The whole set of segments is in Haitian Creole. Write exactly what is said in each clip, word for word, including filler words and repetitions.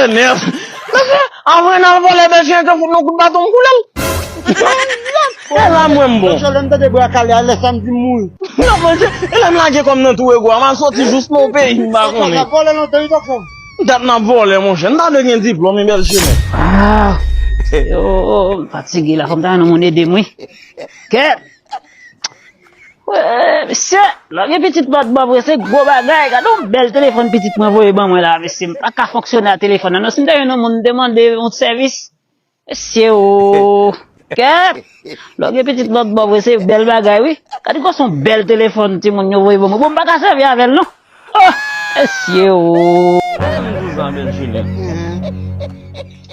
Nèf. Mesye, avan n al vòlè Bèljenèt, yo fout nou kout baton, m koule l. E la mwen m bon. Mesye, lè m tande bwa kale a, lè sa m di m mouri. Non, mesye, e lè m lage kò m nan twou ego a, m al soti jous nan yon peyi m pa konnen. N ap vòlè lontan, wi, Tòkfòm. Dat n ap vòlè, monchè. N ta dwe gen diplòm, wi, Bèljenèt. Ah, yo, m fatige la, fò m ta jwenn yon moun ede m, wi. Kèt! Wè, mesye, lòt gen pitit lòt bò vre, se gwo bagay. Gade yon bèl telefòn pitit mwen voye ban mwen la, mesye. M pa ka fonksyone a telefòn nan. Non, si m te jwenn yon moun m te mande yon sèvis, mesye, o, kèt! Lòt gen pitit lòt bò vre, se bèl bagay, wi. Gade konsa yon bèl telefòn timoun yo voye ban mwen. Bon, m pa ka sèvi avè l, non. Oh, mesye, o.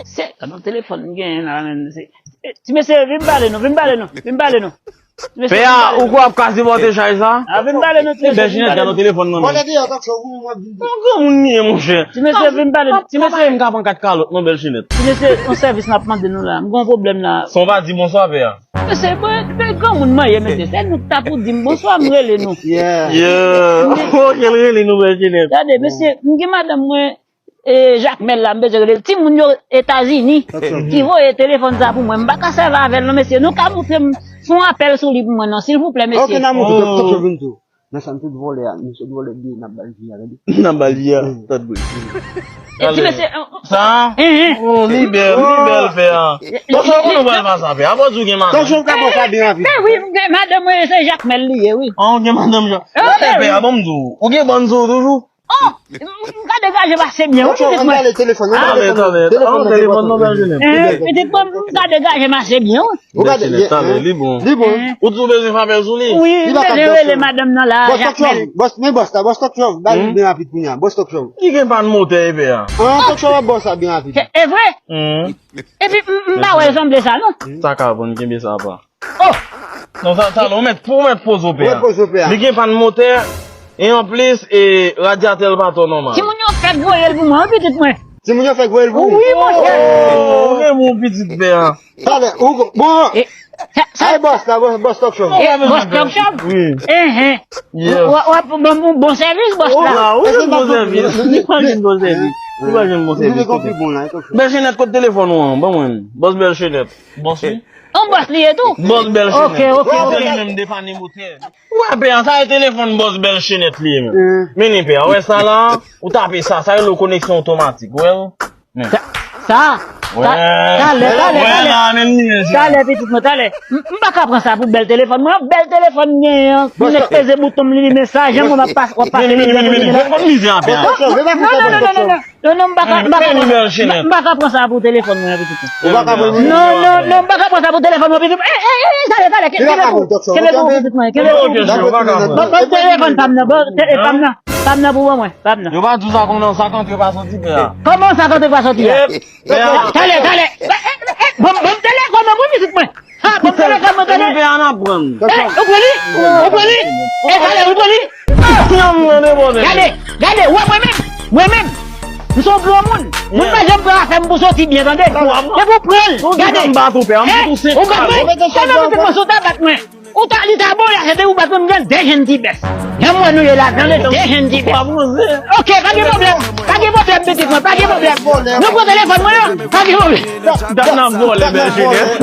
Se, gade yon telefòn m genyen la, menm, se, eh, ti mesye, vin pale nou, vin pale nou, vin pale nou. Pè a, ou kwè w ap ka sipòte chay sa? A, vin pale nou, ti mesye, vin pale nou. Bèljenèt, gade yon telefòn nan men. Yon granmoun li ye, monchè. Ti mesye, vin pale nou, ti mesye. M ka pran kat kalòt, non, Bèljenèt. Ti mesye, yon sèvis m ap mande nou la. M gen yon pwoblèm la. San w pa di bonswa, pè a. Mesye, bon, se granmoun mwen ye, mesye. Se nou k ta pou di m bonswa, m rele nou. Yeah. Yeah. Ok, l rele nou, Bèljenèt. Gade, mesye, m gen madanm mwen, e, Jakmèl la, m bezwen rele l. Timoun yo Etazini ki voye telefòn sa pou mwen. M pa ka sèvi avè l non, mesye. Nou ka montre m, fè yon apèl sou li pou mwen non, silvouplè, mesye. Ok, n a montre, Tòkfòm vin tou. Nan sa n tout vòlè a, nou sot vòlè byen, n ap ba l vi a, tande. N ap ba l vi a, tande. E ti mesye, sa? Hen, hen. Oh, li bèl, li bèl, pè a. Tòkfòm, konnen w pral fè sa, pè a. Apre di w gen madanm. Tòkfòm ka fè sa byen rapid. Men wi, m gen madanm mwen, se Jakmèl li ye, wi. Ah, w gen madanm Jakmèl. Pè a, ban m di w, ou gen bann sou ou toujou? Oh! M ka degaje m ase byen, wi, pitit mwen. Ann pale telefòn, ann pale telefòn. Telefòn nan, telefòn nan, Bèljenèt. Eh, pitit mwen, m ka degaje m ase byen, wi. Ou gade, Bèljenèt, talè, li bon. Li bon. Ou di w bezwen favè sou li? Wi, m bezwen rele madanm nan la, Jakmèl. Bòs Tòkfòm, bòs, men bòs la, bòs Tòkfòm, ba li byen rapid kounye a, bòs Tòkfòm. Li gen pàn motè, pè a. Ah, Tòkfòm ap bòs la byen rapid. E vre? Epi, m, m pa wè l sanble sa, non. Sa ka bon, kenbe sa apa. Oh! Non, sa, sa, ou mèt, ou mèt poze w pè a. Ou mèt poze w pè a. Li gen pàn motè, e anplis, e, radyatè l pa twò nòmal. Timoun yo fèk voye l pou mwen, wi, pitit mwen. Timoun yo fèk voye l pou ou? Wi, monchè. Oh, men mon pitit pè a. Talè, ou, bon. E, sa, sa, ay, bòs la, bòs, bòs Tòkfòm. E, bòs Tòkfòm? Wi. Enhen. Yes. W, w ap ban m bon sèvis, bòs la. Oh, wi, bon sèvis. Li pa jwenn bon sèvis. Li pa jwenn bon sèvis. Bèljenèt, kote telefòn ou an? Ban mwen. Bòs Bèljenèt. Bòs, wi. Yon bòs li ye tou? Bòs Bèljenèt. Ok, ok, ok. Se li menm depann motè. Ou wè pè a, sa e telefòn bòs Bèljenèt li ye menm. Mennen pè a, ou wè sa la, ou tape sa, sa rele koneksyon otomatik, ou wè l? Men. Sa, sa, ta-, talè, talè, talè. Talè, pitit mwen, talè. M, m pa ka pran sa pou bèl telefòn mwen, bèl telefòn m genyen an. Mwen peze bouton m, li limen sa, jan mwen ap pase, w ap pase li. Mennen, mennen, mennen, mennen. Fè mizè a pè a. Non, non, non, non, non, non. Non, non, m pa ka, m pa ka pran, m pa ka pran sa pou telefòn mwen, pitit mwen. Ou pa ka pran? Non, non, non, m pa ka pran sa pou telefòn mwen, pitit mwen. Eh, eh, eh, talè, talè, kenbe pou, kenbe pou, pitit mwen, kenbe pou, pitit mwen. Ban, ban m telefòn pa m nan, ban, te-, pa m nan, pa m nan pou ban mwen, pa m nan. Yo pa di w sa konn nan sa k antre pa soti, pè a. Kòman sa k antre pa soti a? Talè, talè. Eh, eh, eh, ban m, ban m telefòn nan, wi, pitit mwen. Ha, bon, talè, kòman, talè? Epi pè a n ap pran. Eh, ou pran li? Ou pran li? Eh, talè, ou pran li? Gade, gade, wè mwen menm, mwen menm. M se yon gwo moun. Moun pa janm pran afè m pou soti byen, tande? Epi w pran l, gade. Ou bat mwen? Kòman pitit mwen sou ta bat mwen? Ou ta, li ta bon, li achte ou bat mwen, m gen de jenn ti bès. Jan m wè nou ye la, tande, de jenn ti bès. Ok, pa gen pwoblèm, pa gen pwoblèm, pitit mwen, pa gen pwoblèm. Nou pran telefòn mwen an, pa gen pwoblèm. Dat n ap vòlè, Bèljenèt.